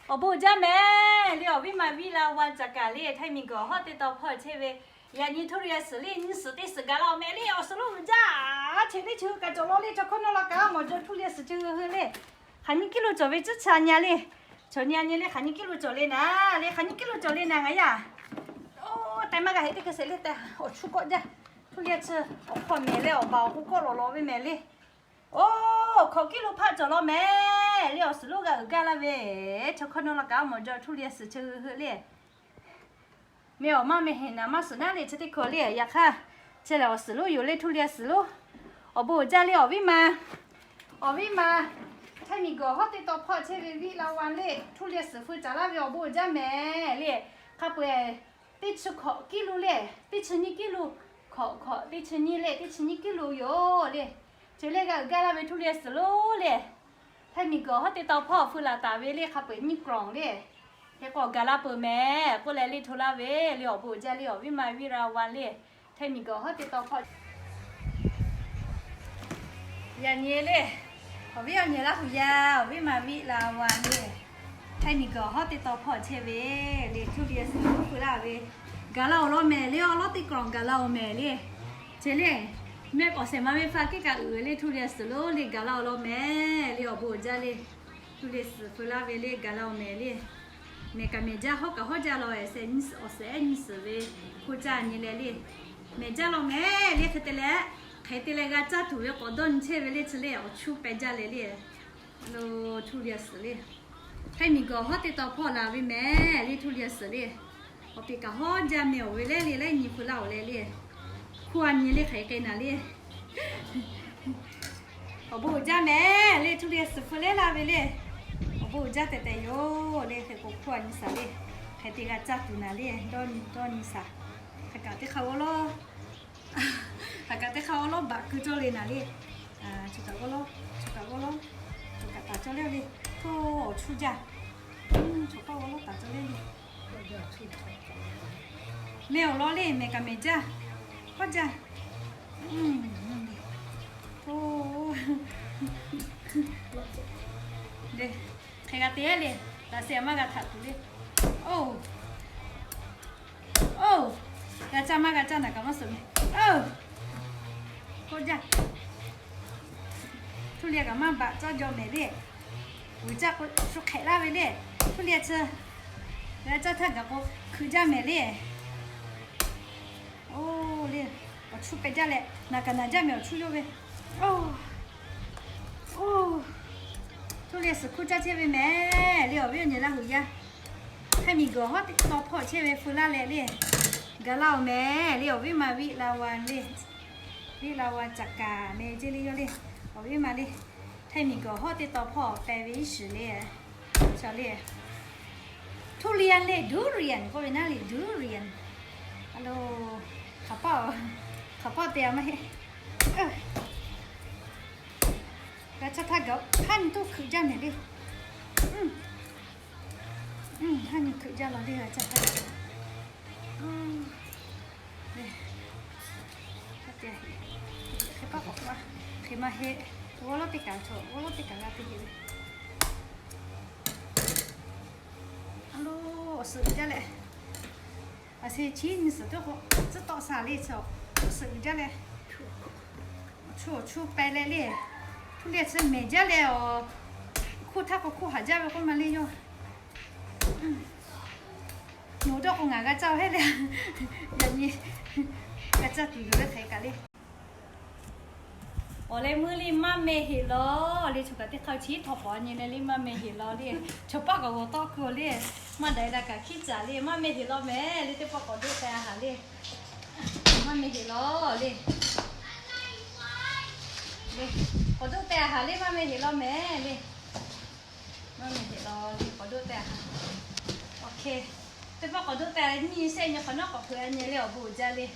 Awˬ bon uiˍ jaˇ mehˍ le, awˬ viˉ ma viˉ la wa caˍ kaˍ le, htaiˇ miˬ guiˬ hawˉ teˇ taw hpawˇ chehˇ ve, yaꞈ nyi htuˇ riˍ suhˍ le, nyi suhˍ teˇ suhˍ gaˬ la awˬ mehˍ le, awˬ suhˍ lonˉ uiˍ jaˇ. Cheˬ teˇ chi kaꞈ cawˬ law le, chaw hkawˇ nawˇ la kaꞈ mawˬ jaw htuˇ riˍ suhˍ chi hui hui le. Hk'aˬ nyi kiˇ lo cawˬ ve tcuhˉ cha nyi le, chaw nyi nyi le, hk'aˬ nyi kiˇ lo cawˬ le naˍ le, hk'aˬ nyi kiˇ lo cawˬ le naˍ ngaˬ yaˇ. Oˇ, taiˇ maˇ g'a heˆ teˇ hk'e sheˍ le tehꞈ, awˬ chu kawˆ jaˇ. Htuˇ riˍ chi awˬ hk'aw mehˍ leh awˬ baˬ awˬ k'o kawˆ lawˬ lawˬ ve mehˍ le. Oˇ, hkawꞈ kiˇ lo hpaˆ cawˬ law mehˍ le, awˬ suhˍ lonˉ g'a uiˍ gaˇ laˇ ve, chaw hkawˇ nawˇ la kaꞈ mawˬ jaw htuˇ riˍ suhˍ chi hui hui le. Meh awˬ maˇ meh heˍ naˍ maˇ suhˍ naˉ le chi teˇ hkawꞈ le yaꞈ hk'aˇ, chi lehˬ awˬ suhˍ lonˉ yoˬ le htuˇ riˍ suhˍ lonˉ. Awˬ bon uiˍ jaˇ le awˬ viˉ ma, awˬ viˉ ma, htaiˇ miˬ guiˬ hawˉ teˇ taw hpawˇ chehˇ ve viˉ la wa le, htuˇ riˍ suhˍ hui caˍ laˇ ve awˬ bon uiˍ jaˇ mehˍ le. Hk'a peu-eˬ teˇ chi hkawꞈ kiˇ lo le, teˇ chi nyiˇ kiˇ lo, hkawꞈ hkawꞈ teˇ chi nyiˇ le, teˇ chi nyiˇ kiˇ lo yoˬ le. Chi lehˬ g'a uiˍ gaˇ laˇ ve htuˇ riˍ suhˍ lonˉ le. Htaiˇ miˬ guiˬ hawˉ teˇ taw hpawˇ hui laˬ taˍ ve le, hk'a peu-eˬ nyiˇ kawˬ le. Hk'e k'o gaˬ la peuˬ mehˍ k'oˆ leh le hto laˇ ve le, awˬ bon uiˍ jaˇ le awˬ viˉ ma viˉ la wa le. Htaiˇ miˬ guiˬ hawˉ teˇ taw hpawˇ yaꞈ nyi le, awˬ viˉ awˬ nyi Laˇ huˍ yaˇ awˬ viˉ ma viˉ la wa le. Htaiˇ miˬ guiˬ hawˉ teˇ taw hpawˇ chehˇ ve le, htuˇ riˍ suhˍ lonˉ hui laˇ ve, gaˬ la awˬ lawn mehˍ le, awˬ lawˉ teˇ kawˬ gaˬ la awˬ mehˍ le. Chi le, mehˆ k'awꞈ shehˍ ma ve hpa kiˇ kaꞈ uiˍ le, htuˇ riˍ suhˍ lonˉ le gaˬ la awˬ lawn mehˍ le, awˬ bon uiˍ jaˇ le. Htuˇ riˍ suhˍ hui laˇ ve le, gaˬ la awˬ mehˍ le. Mehˍ kaꞈ mehˍ jaˇ, hawˉ kaꞈ hawˉ jaˇ law, awˬ shehˍ nyi suhˍ ve hk'oˆ caˇ nyi leh le. Mehˍ jaˇ law mehˍ le, hk'e te leh, hk'e te leh g'a caˇ tuˬ ve k'awꞈ dawˇ nyi chehˇ ve le, chi le awˬ chu peh jaˇ leh le. Lo, htuˇ riˍ suhˍ le. Htaiˇ miˬ guiˬ hawˉ teˇ taw hpawˇ laˬ ve mehˍ le, htuˇ riˍ suhˍ le. Awˬ peꞈ kaꞈ hawˉ jaˇ meh awˬ ve le le, laiˉ nyi hui laˇ awˬ leh le. Hkuˇ a nyi le hk'aˬ hk'e naˍ le. Awˬ bon uiˍ jaˇ mehˍ le, htuˇ riˍ suhˍ hui lehˉ laˇ ve le. Awˬ bon uiˍ jaˇ tehꞈ tehꞈ yoˬ le, hk'e k'o hkuˇ a nyi shaˍ le. Hk'e te g'a caˇ tuˬ naˍ le, dawˇ nyi dawˇ nyi shaˍ. Hk'aˬ kaꞈ teˇ hk'a g'awˇ lawˉ, hk'aˬ kaꞈ teˇ hk'a g'awˇ lawˉ baꞈ keu cawˇ le naˍ le. Choˬ kaꞈ g'awˇ lawˉ, choˬ kaꞈ g'awˇ lawˉ, choˬ kaꞈ taˍ cawˇ le le. Hto, awˬ chu jaˇ. Choˬ kaꞈ g'awˇ lawˉ taˍ cawˇ le le. Meh awˬ lawn le, mehˍ kaꞈ mehˍ jaˇ, hawˉ jaˇ. Hk'e g'a te le, laꞈ sheh maˇ g'a htaꞈ tuˬ le. Oˇ, oˇ, g'a caˇ maˇ g'a caˇ naˍ kaꞈ maˇ suhˍ mehˍ. Oˇ, k'oˆ jaˇ. Htuˇ riˍ kaꞈ maˇ baꞈ caˇ jaw mehˍ le. Uiˍ jaˇ k'o shu hk'ehꞈ laˇ ve le. Htuˇ riˍ chi g'a caˇ htaˇ gaˬ k'o hkui jaˇ mehˍ le. Oˇ le, awˬ chu peh jaˇ leh naˍ kaꞈ naˍ jaˇ mehˍ awˬ chu yawˇ ve. Oˇ, oˇ, htuˇ riˍ suhˍ hkuˇ caˇ chehˇ ve mehˍ le, awˬ viˉ awˬ nyi Laˇ huˍ yaˇ. Htaiˇ miˬ guiˬ hawˉ teˇ taw hpawˇ chehˇ ve hui laˇ leh le. Gaˬ la awˬ mehˍ le, awˬ viˉ ma viˉ la wa le. Viˉ la wa caˍ kaˍ meh ceˇ le yawˇ le. Awˬ viˉ ma le. Htaiˇ miˬ guiˬ hawˉ teˇ taw hpawˇ peh ve iˉ shiˍ le. Shaˍ le. Htuˇ riˍ le, durian k'oˆ ve naˉ le, durian. A lo, hk'aˬ paˆ, hk'aˬ paˆ te a maˇ heˆ. G'a caˇ htaˇ gaˬ, haˉ nyi toˇ hkui jaˇ mehˍ le. Haˉ nyi hkui jaˇ la le, g'a caˇ htaˇ. Hk'e paˆ k'awꞈ k'oˆ a, hk'e maˇ heˆ. G'awˇ lawˉ teˇ kaꞈ chaw, g'awˇ lawˉ teˇ kaꞈ g'a te heˆ ve. A lo, awˬ suhˍ uiˍ jaˇ leh, a se chi nyi suhˍ teˇ k'o, tcuhˉ tawˆ shaˍ le chaw, awˬ suhˍ uiˍ jaˇ leh, awˬ chu awˬ chu peh leh le. Htuˇ riˍ chi mehˍ jaˇ leh, awˬ hkuˇ htaˇ k'o hkuˇ haˍ jaˇ ve k'oˆ ma le yawˇ. Nawˬ dawˇ k'o ngaˬ g'a caˇ heˆ le. Yaꞈ nyi g'a caˇ tuˬ yoˬ le hk'aˬ hk'e kaꞈ le. Awˬ leh meuˇ le maˇ meh heˍ law le, choˬ kaꞈ teˇ hk'aˇ chi htawˇ pawˍ nyi leh le maˇ meh heˍ law le. Choˬ paˆ k'awꞈ g'awˬ tawˆ keu le, maˇ daꞈ daꞈ kaꞈ hkiˉ caˍ le, maˇ meh heˍ law mehˍ le, teˇ pawˆ k'awꞈ doˆ teh a haˍ le. Maˇ meh heˍ law le. Le, k'awꞈ doˆ teh a haˍ le, maˇ meh heˍ law mehˍ le. Maˇ meh heˍ law le, k'awꞈ doˆ teh a haˍ. Oˇ hk'e, teˇ pawˆ k'awꞈ doˆ teh nyi shehˆ nyi hk'awꞈ nawˉ k'awꞈ hk'e nyi le, awˬ bon uiˍ jaˇ le.